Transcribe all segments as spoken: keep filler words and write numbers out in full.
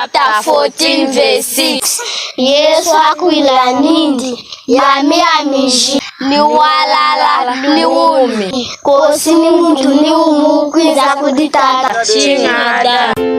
chapter fourteen, verse six. Yesu hakwila nindi, yami yami njila, ni walala, ni wumi. Kosi ni muntu ni wumu kwinza kudi Tata, chiña Adamu.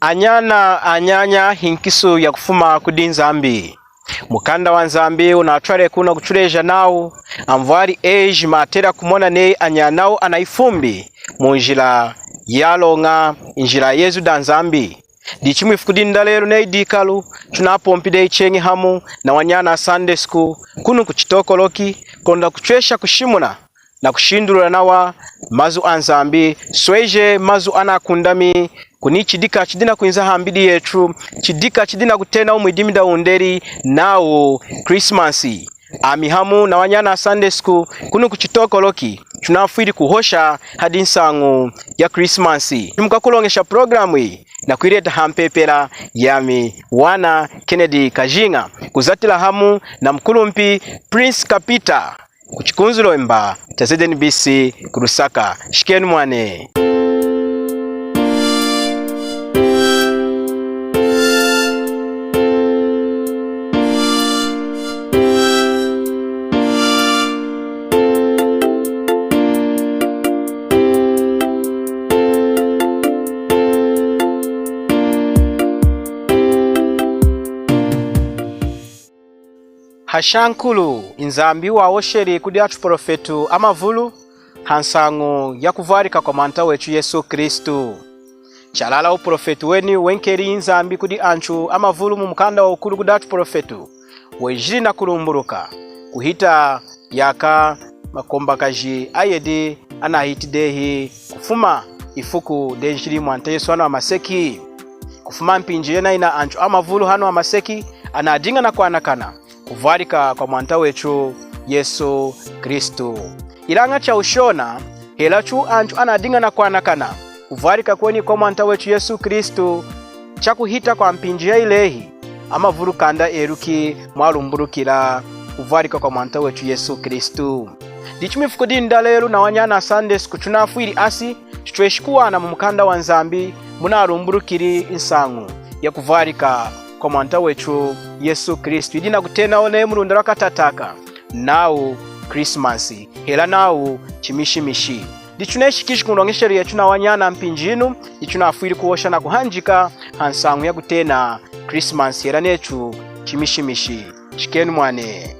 Anyana anyanya hinkisu ya kufuma kudi Nzambi. Mukanda wa Nzambi unatwaleku nakutuleja nawu, anvwali ejima atela kumona neyi anyana awu anayifumbi munjila yaloña, njila yezu da Nzambi. Dichi mwifuku dinu dalelu neyi dikalu, tunapompi dehi cheñi hamu nawanyana a Sunday school kunu ku Chitokoloki, kulonda kutwesha kushimuna nakushindulula nawa mazu a Nzambi, sweje mazu anakundami kuni chidika chidi nakwinza hambidi yetu, chidika chidi nakutena umwidimi da undeli nawu Christmas. Ami hamu nawanyana a Sunday school kunu ku Chitokoloki, tunafwili kuhosha hadi nsañu ya Christmas. Mukakuloñesha programu iyi nakuyileta hampepela, yami wana Kennedy Kajinga, kuzatila hamu namukulumpi Prince Kapita, ku chikunzulo mba cha Z N B C ku Lusaka. Shikenu mwane. Hashankulu, Nzambi wahosheli kudi atuprofetu amavulu hansañu ya kuvwalika kwa Mwanta wetu Yesu Kristu. Chalala uprofetu weni wenkeli Nzambi kudi antu amavulu mumukanda waukulu kudi atuprofetu, wenjili nakulumbuluka kuhita yaka makombakaji ayedi anahiti dehi kufuma ifuku denjili Mwanta Yesu hanu hamaseki. Kufuma mpinji yenayina antu amavulu hanu hamaseki anadiña nakwanakana kuvwalika kwa Mwanta wetu Yesu Kristu. Ilaña chaushona, hela chu antu anadiña nakwanakana kuvwalika kweni kwa Mwanta wetu Yesu Kristu, chakuhita kwa mpinji yayilehi, amavulu kanda eluki mwalumbulukila kuvwalika kwa Mwanta wetu Yesu Kristu. Dichi mwifuku dinu dalelu nawanyana a Sunday school tunafwili asi, tutweshi kuwana mumukanda wa Nzambi munalumbulukili nsañu ya kuvwalika kwa Mwanta wetu Yesu Kristu, yidi nakutena neyi mulunda lwakatataka nawu Christmas, hela nawu chimishimishi. Dichi tuneshikiji kuloñeshelu yetu nawanyana mpinji yinu, dichi tunafwili kuhosha nakuhanjeka hansañu yakutena Christmas, hela netu chimishimishi. Shikenu mwane.